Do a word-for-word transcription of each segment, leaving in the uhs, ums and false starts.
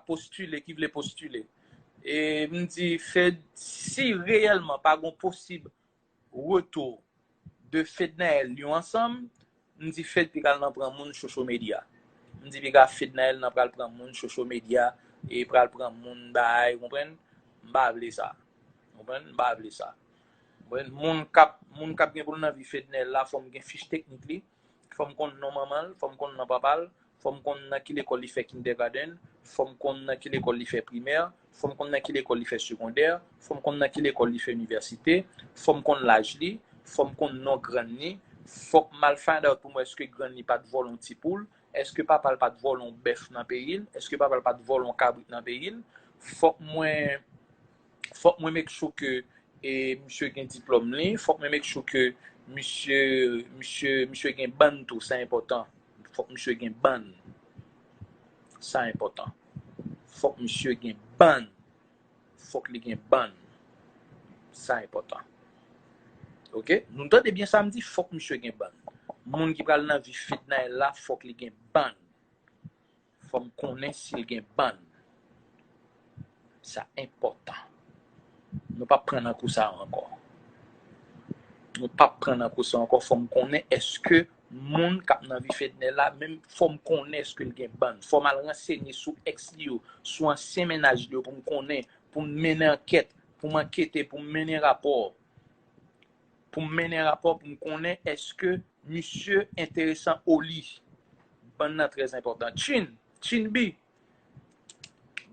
postile, ki vle postile. E m di, Fed, si reyèlman pa gon posib retou de Fednaelle yon ansanm, m di Fed pi kal nan pran moun social media. M di piga Fednaelle nan pral pran moun social media e pral pran moun bay, konprann? M pa vle sa. Konprann? M pa vle sa. Konprann? Moun k ap moun k ap gen pou l nan vi Fednaelle la, fò m gen fich teknik li, fò m konn non manman l, fò m konn non papa l, fò m konn nan ki lekòl li fè kindergarten, fò m konn nan ki lekòl li fè primè, fò m konn nan ki lekòl li fè segondè, fò m konn nan ki lekòl li fè inivèsite, fò m konn laj li, fò m konn non grann li, fòk m al find out pou m wè èske grann li pa t vòlè yon ti poul, èske papa l pa t vòlè yon bèf nan peyi l, èske papa l pa t vòlè yon kabrit nan peyi l, fòk mwen fòk mwen make sure ke e misye gen diplòm li, fòk mwen make sure ke misye misye misye gen bann tou, sa enpòtan. Fòk misye gen bann. Sa enpòtan. Fòk misye gen bann. Fòk li gen bann. Sa enpòtan. Oke? Nou tande byen sa m di, fòk misye gen bann. Moun ki pral nan vi Fednaelle la, fòk li gen bann. Fò m konnen si l gen bann. Sa enpòtan. Nou p ap pran nan kou sa ankò. Nou p ap pran nan kou sa ankò. Fò m konnen èske moun k ap nan vi Fednaelle la, menm fò m konnen èske l gen bann. Fò m al ransenye sou ex li yo, sou ansyen mennaj li yo pou m konnen, pou m mennen ankèt, pou m ankete, pou m mennen rapò. Pou m mennen rapò, pou m konnen èske misye enteresan oli. Bann nan trè enpòtan. Chin, Chin B.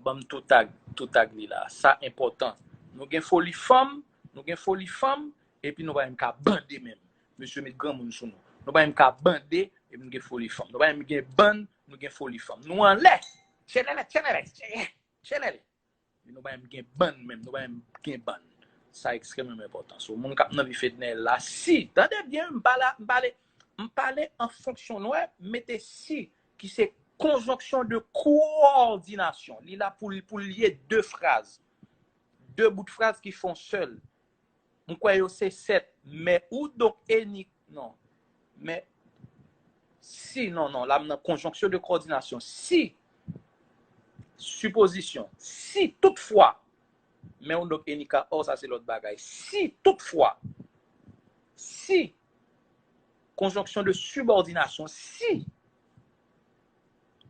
Ban m tou tag, tou tag li la. Sa enpòtan. Nou gen foli fanm, nou gen foli fanm, epi nou pa menm ka bande menm. Mesye met granmoun sou nou. Nou pa menm ka bande, epi nou gen foli fanm. Nou pa menm gen bann, nou gen foli fanm. Nou anlè. Tchelele, tchelele, tchelele. Nou pa menm gen bann menm, nou pa menm gen bann. Sa ekstrèmman enpòtan. So, moun k ap nan vi Fednaelle la, si, tande byen, m pale, m pale, m pale an fonksyon, nou wè, mete si, ki se conjonction de coordination. Li la pou, pou lye de fraz. De bout fraz ki fè yon sèl. M kwè yo se sèt. Mais ou donc Enika, non. Mais si, non, non, la m nan conjonction de coordination. Si, supposition, si toutfwa, mais ou donc Enika, oh, sa se lòt bagay. Si toutfwa, si, conjonction de subordination, si,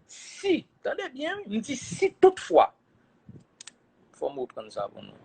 si, tande byen, wi, m di si toutfwa. Fò m reprann sa pou nou.